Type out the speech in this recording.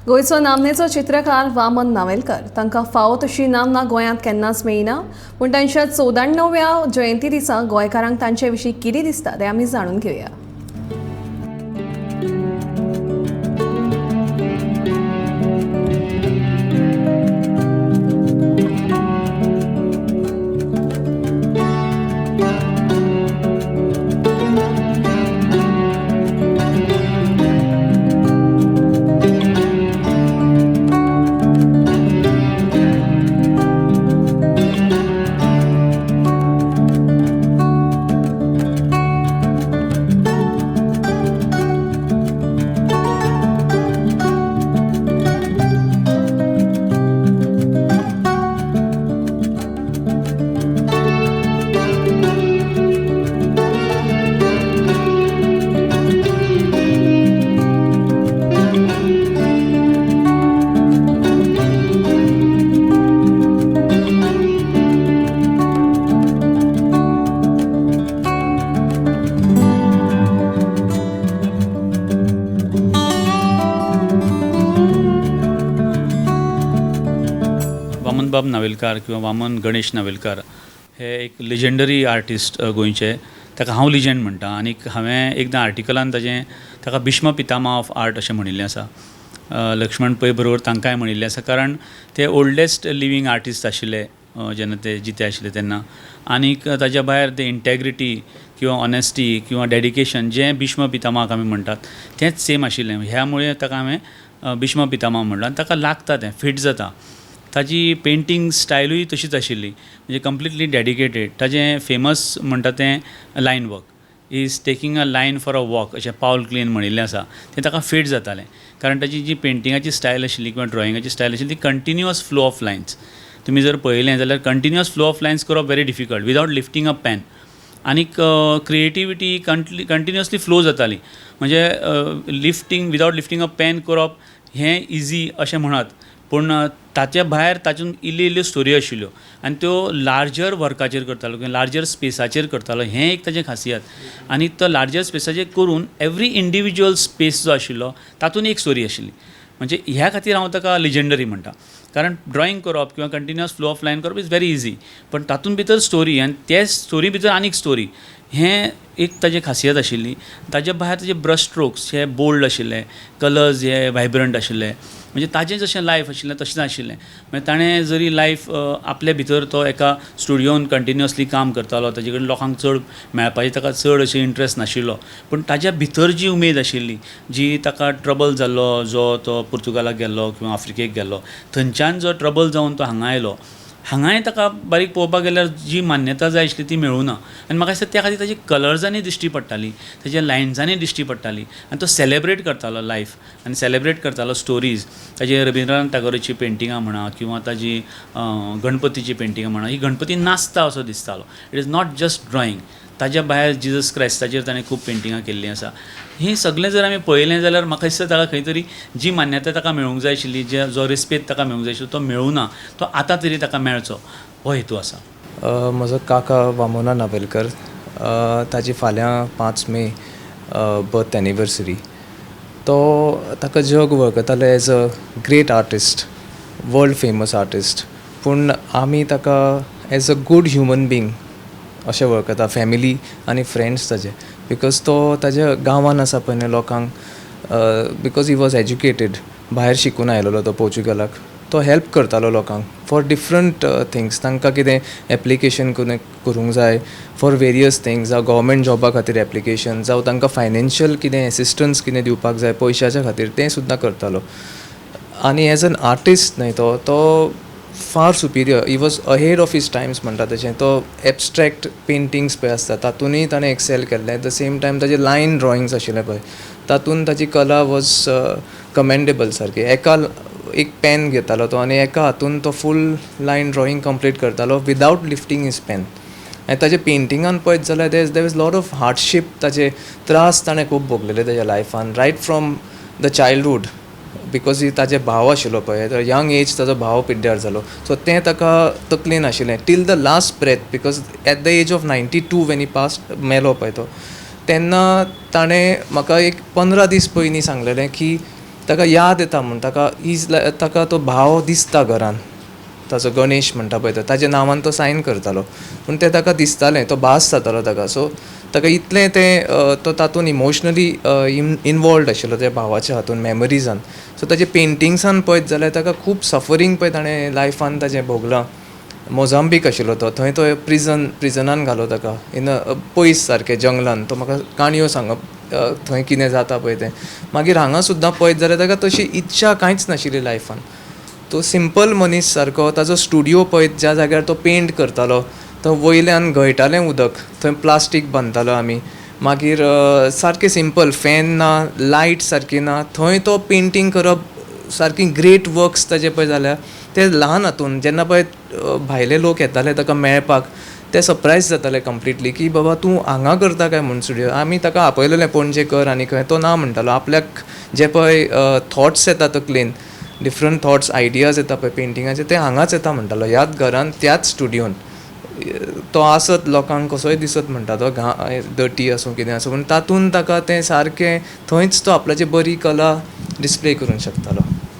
गोंयचो नामनेचो चित्रकार वामन नावेलकर तांकां फावो तशी नामना गोंयांत केन्नाच मेळना, पूण तांच्या 94व्या जयंती दिसा गोंयकारांक तांचे विशीं कितें दिसता तें आमी जाणून घेवया. वामनबाब नावेलकार किंवा वामन गणेश नावेलकार हे एक लिजंडरी आर्टिस्ट गोंयचे. ताका हांव लिजंड म्हणटा आनीक हांवें एकदां आर्टिकलान ताजें ताका भीष्म पितामह ऑफ आर्ट अशें म्हणिल्लें आसा. लक्ष्मण पै बरोबर तांकांय म्हणिल्लें आसा, कारण ते ओल्डेस्ट लिवींग आर्टिस्ट आशिल्ले जेन्ना ते जिते आशिल्ले तेन्ना. आनीक ताज्या भायर ते इंटेग्रिटी किंवा ऑनेस्टी किंवा डेडिकेशन जें भीष्म पितामहाक आमी म्हणटात तेंच सेम आशिल्लें. ह्या मुळे ताका हांवें भीष्म पितामह म्हणलां आनी ताका लागता तें फिट जाता. ताजी पेंटींग स्टायलूय तशीच आशिल्ली, म्हणजे कंप्लिटली डेडिकेटेड. ताजें फेमस म्हणटा तें line work, is taking a line for a walk अशें पावल क्लेन म्हणिल्लें आसा, तें ताका फिट जातालें. कारण ताजी जी पेंटिंगाची स्टायल आशिल्ली किंवा ड्रॉइंगाची स्टायल आशिल्ली ती कंटिन्युअस फ्लो ऑफ लायन्स. तुमी जर पळयलें जाल्यार कंटिन्युअस फ्लो ऑफ लायन्स करप very difficult without lifting a pen. आनीक क्रिएटिविटी कंटिन्युअसली फ्लो जाताली, म्हणजे lifting without lifting a pen करप हें इजी अशें म्हणत, पूण ताच्या भायर तातूंत इल्ल्यो इल्ल्यो स्टोरी आशिल्ल्यो आनी त्यो लार्जर वर्काचेर करतालो किंवा लार्जर स्पेसाचेर करतालो. हें एक ताजें खासियत. आनी तो लार्जर स्पेसाचेर करून एवरी इंडिविज्युअल स्पेस जो आशिल्लो तातूंत एक स्टोरी आशिल्ली. म्हणजे ह्या खातीर हांव ताका लिजंडरी म्हणटा, कारण ड्रॉइंग करप किंवा कंटिन्युअस फ्लो ऑफ लायन करप is very easy, पण तातूंत भितर स्टोरी आनी ते स्टोरी भितर आनीक स्टोरी, हें एक ताजें खासियत आशिल्ली. ताज्या भायर ताजे ब्रश स्ट्रोक्स हे बोल्ड आशिल्ले, कलर्स हे वायब्रंट आशिल्ले, म्हणजे ताजें जशें लायफ आशिल्लें तशेंच आशिल्लें. मागीर ताणें जरी लायफ आपले भितर तो एका स्टुडियोन कंटिन्युअसली काम करतालो, ताजे कडेन लोकांक चड मेळपाची ताका चड अशी इंट्रस्ट नाशिल्लो, पूण ताज्या भितर जी उमेद आशिल्ली, जी ताका ट्रबल जाल्लो, जो तो पुर्तुगालाक गेल्लो किंवा आफ्रिकेक गेल्लो, थंयच्यान जो ट्रबल जावन तो हांगा आयलो, हांगाय ताका बारीक पळोवपाक गेल्यार जी मान्यता जाय आशिल्ली ती मेळूं ना. आनी म्हाका दिसता त्या खातीर ताजी कलर्सांनी दिश्टी पडटाली, ताज्या लायन्सांनी दिश्टी पडटाली आनी तो सेलेब्रेट करतालो लायफ आनी सेलेब्रेट करतालो स्टोरीज. ताजे रविंद्रनाथ टागोराची पेंटिंगां म्हणा किंवा ताजी गणपतीची पेंटिंगां म्हणा, ही गणपती नाचता असो दिसतालो. It is not just drawing. ताज्या भायर जिजस क्रायस्टाचेर ताणें खूब पेंटिंगां केल्लीं आसा. हें सगळें जर आमी पळयलें जाल्यार म्हाका दिसता ताका खंय तरी जी मान्यता ताका मेळूंक जाय आशिल्ली, जो रिस्पेद ताका मेळूंक जाय आशिल्लो तो मेळूं ना, तो आतां तरी ताका मेळचो हो हेतू आसा. म्हजो काका वामोना नावेलकर, ताजी फाल्यां 5 मे बर्थ एनिवर्सरी. तो ताका जग वळखतालें as a great artist, world famous artist, पूण आमी ताका as a good human being अशें वळखता, फॅमिली आनी फ्रेंड्स ताजे, because तो ताज्या गांवान आसा पळय न्हू लोकांक, because he was educated, भायर शिकून आयलेलो तो पोर्चुगलाक, तो हेल्प करतालो लोकांक फॉर डिफरंट थिंग्स. तांकां कितें एप्लिकेशन करूंक जाय फॉर वेरियस थिंग्स, जावं गव्हर्मेंट जॉबा खातीर एप्लिकेशन, जावं तांकां फायनेन्शियल कितें एसिस्टन्स कितें दिवपाक जाय पयशाच्या खातीर, तें सुद्दां करतालो. आनी एज एन आर्टिस्ट न्हय तो तो far superior, he was ahead of his times म्हणटा तशें. तो एबस्ट्रेक्ट पेंटिंग्स पळय आसता तातुनूय ताणें एक्सेल केल्लें. एट the same time ताजे लायन ड्रॉइंग्स आशिल्ले पळय तातूंत ताजी कला वॉज कमेंडेबल सारकी. एका एक पेन घेतालो तो आनी एका हातून तो फूल लायन ड्रॉइंग कंप्लीट करतालो विदावट लिफ्टींग his pen. आनी ताजे पेंटिंगान पळयत जाल्यार there is lot of hardship, ताजे त्रास ताणें खूब भोगलेले ताज्या लायफान right from the childhood, because ताजे भाव आशिल्लो पळय, यंग एज ताजो भाव पिड्ड्यार जालो, सो तें ताका तकलेन आशिल्लें till the last breath, because at the age of 92 when he passed, मेलो पळय तो, तेन्ना ताणें म्हाका एक 15 दीस पयलीं सांगलेलें की ताका याद येता म्हूण ताका is ताका तो भाव दिसता घरान ताचो गणेश म्हणटा पळय तो ताच्या नांवान तो सायन करतालो पूण तें ताका दिसतालें तो भास जातालो ताका सो ताका इतलें तें तो तातूंत इमोशनली इनवॉल्वड आशिल्लो त्या भावाच्या हातून मेमरीजान. सो ताचे पेंटिंग्सान पळयत जाल्यार ताका खूब सफरींग पळय ताणें लायफान ताचें भोगलां. मोजांबीक आशिल्लो तो थंय तो प्रिजनान घालो ताका इन पयस सारकें जंगलान. तो म्हाका काणयो सांगप थंय कितें जाता पळय तें. मागीर हांगा सुद्दां पळयत जाल्यार ताका तशी इच्छा कांयच नाशिल्ली लायफान. तो सिंपल मनीस सारको ताजो स्टुडियो पळयत ज्या जाग्यार तो पेंट करतालो थंय वयल्यान गळटालें उदक थंय प्लास्टीक बांदतालो आमी. मागीर सारकें सिंपल फॅन ना लायट सारकी ना थंय तो पेंटींग करप सारकी ग्रेट वर्क्स ताजे पळय जाल्यार ते ल्हान हातून जेन्ना पळय भायले लोक येताले ताका मेळपाक ते सरप्रायज जाताले कंप्लिटली की बाबा तूं हांगा करता काय म्हूण स्टुडियो. आमी ताका आपयलेलें पणजे कर आनी खंय तो ना म्हणटालो. आपल्याक जे पळय थॉट्स येता तकलेन डिफरंट थॉट्स आयडियाज येता पळय पेंटिंगाचे ते हांगाच येता म्हणटालो ह्याच घरान त्याच स्टुडियोन. तो आसत लोकांक कसोय दिसत म्हणटा तो डर्टी आसूं कितें आसूं पूण तातूंत ताका तें सारकें थंयच तो आपल्याची बरी कला डिस्प्ले करूंक शकतालो.